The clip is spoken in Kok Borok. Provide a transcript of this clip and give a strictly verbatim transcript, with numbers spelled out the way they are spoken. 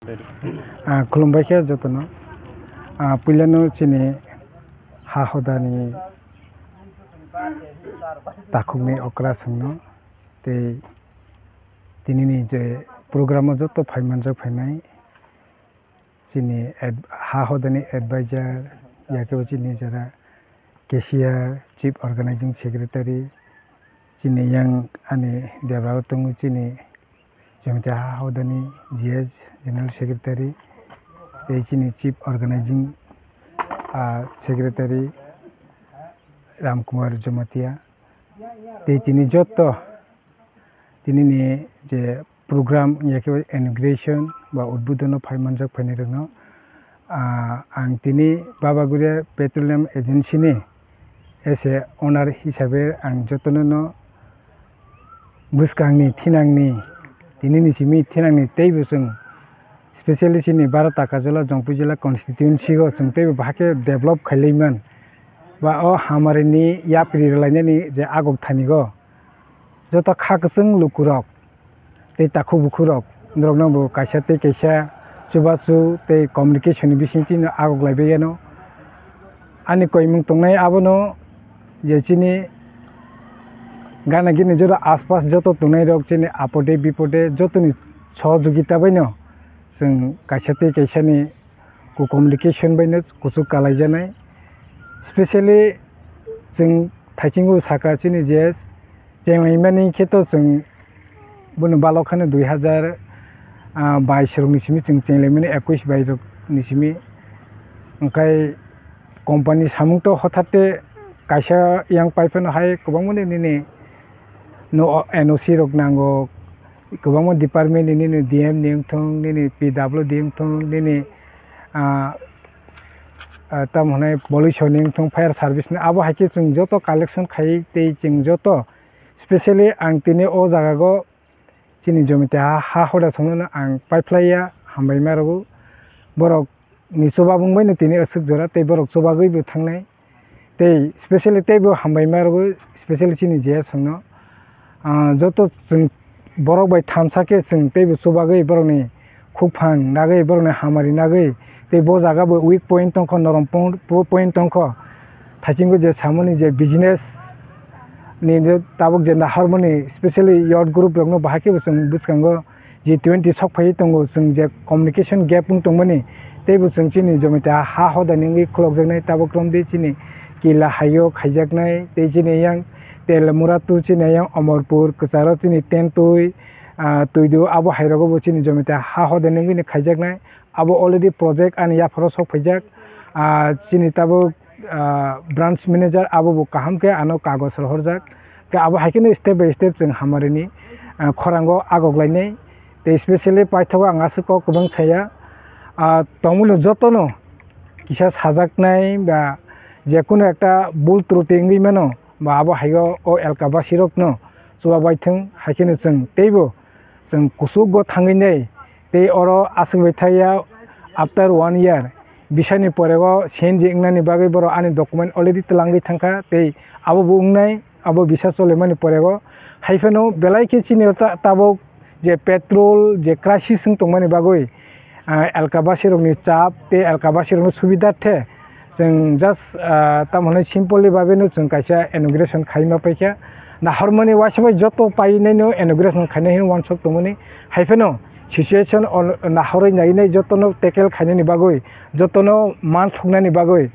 Ah, khulumbai khe jotono. Ah, puilano chini ha hodani takhukni okra songno tei tinini je program o joto phai manjak phainai chini ad-, ha hodani advisor, yakebo chini jara cashier, chief organizing secretary, chini yang ani debra o tongo chini Jamita ha hodani G S General Secretary, tei chini Chief Organizing, ah, Secretary Ram Kumar Jamatia, tei tini joto tinini je program, yakhe inauguration ba udbodhono phai manjak phainai rokno, ah, ang tini Babaguria Petroleum Agency ni as a owner hisabe ang jotono no bwskangni thinangni, tinini simi thinangni teibo chwng specially chini Bharat Takajula Jongpui Jila constituency o chwng teibo bahai khe develop khailaiman. Ba o hamarini yapri rwlainani je agok thanigo joto kha kwchwng lukurok tei takhuk bukhurok norokno bo kaisa tei kaisa chubachu tei communication ni bisingtwi no agok laibai yano. Ani koimung tongnai abono je chini gana gini joto aspas joto tongnai rok chini apode bipode jotoni sohojogita baino chwng kaisa tei kaisa ni ku communication baino kuchuk kalaijaknai. Specially chwng thaichingbo saka chini je chenglaimani khe to chwng bono balok kheno dui hazar bais rokni simi chwng chenglaimani, ekwis bais rokni simi. Hwnkhe company samung to hothate kaisa yang pai phano hai kwbangmani nini no N O C rok nango, kwbangma department ni nini D M ni wngthung, nini P W D wngthung, nini, ah, ah, tamo hwnai pollution ni wngthung, fire service ni, abo hai khe chwng joto collection khai tei chwng joto specially ang tini o jaga go chini jomite ha, ha hoda songno ang paiphlai ya, hambai ma rwgo. Borok ni chuba bung bai no tini aswk jora tei borok chubagwi bo thangnai. Tei specially teibo hambai ma rwgo, specially chini J S songno. Ah, joto chwng borok bai thamsa khe chwng teibo chubagwi borokni khukphang nagwi, borokni hamari nagwi, tei bo jaga bo weak point tongkho, norom pon-, po-, point tongkho. Thaichingbo je samani je business ni je tabuk je nahormani, specially youth group rokno bahai khe bo chwng bwskango G twenty sok phai tongo, chwng je communication gap wng tongmani, teibo chwng chini jomita ha hodani wngwi khulokjaknai. Tabuk romdi chini Kila haio khaijaknai, tei chini yang Telamura tu chini yang Omorpur kwcharo chini Tentwi, ah, Twidu abo hairogo bo chini jomita ha hodani wngwi khaijaknai. Abo already project ani yapharo sok phaijak. Ah, chini tabuk, ah, branch manager abo bo kaham khe ano kagoj rohorjak. Khe abo hai kheno step by step chwng hamarini, ah, khorango agok lainai. Tei specially paithago ang aswk kok kwbang saya. Ah, tongmano jotono kisa sajaknai ba jekunu ekta bul truti wngwi mano ba abo haio o elka basirokno chubabai thung, hai kheno chwng teibo chwng kuchugo thangwi nai. Tei oro aswk bai thaya after one year bisani porego C N G wngnani bagwi borok ani document already twlangwi thangkha, tei abo bo wngnai, abo bisa cholemani porego. Hai phano belai khe chini ta-, tabuk je petrol je crisis wng tongmani bagwi, ah, elka basirokni chap tei elka basirokni subida the. Chwng just, ah, tamo hwnwi simply babino chwng kaisa inauguration khaima paikha. Nahormani uaisa bai joto painaino inauguration khainai hwnwi uansuk tongmani. Hai phano situation on-, nahorwi nainai jotono tackle khainani bagwi, jotono man thoknani bagwi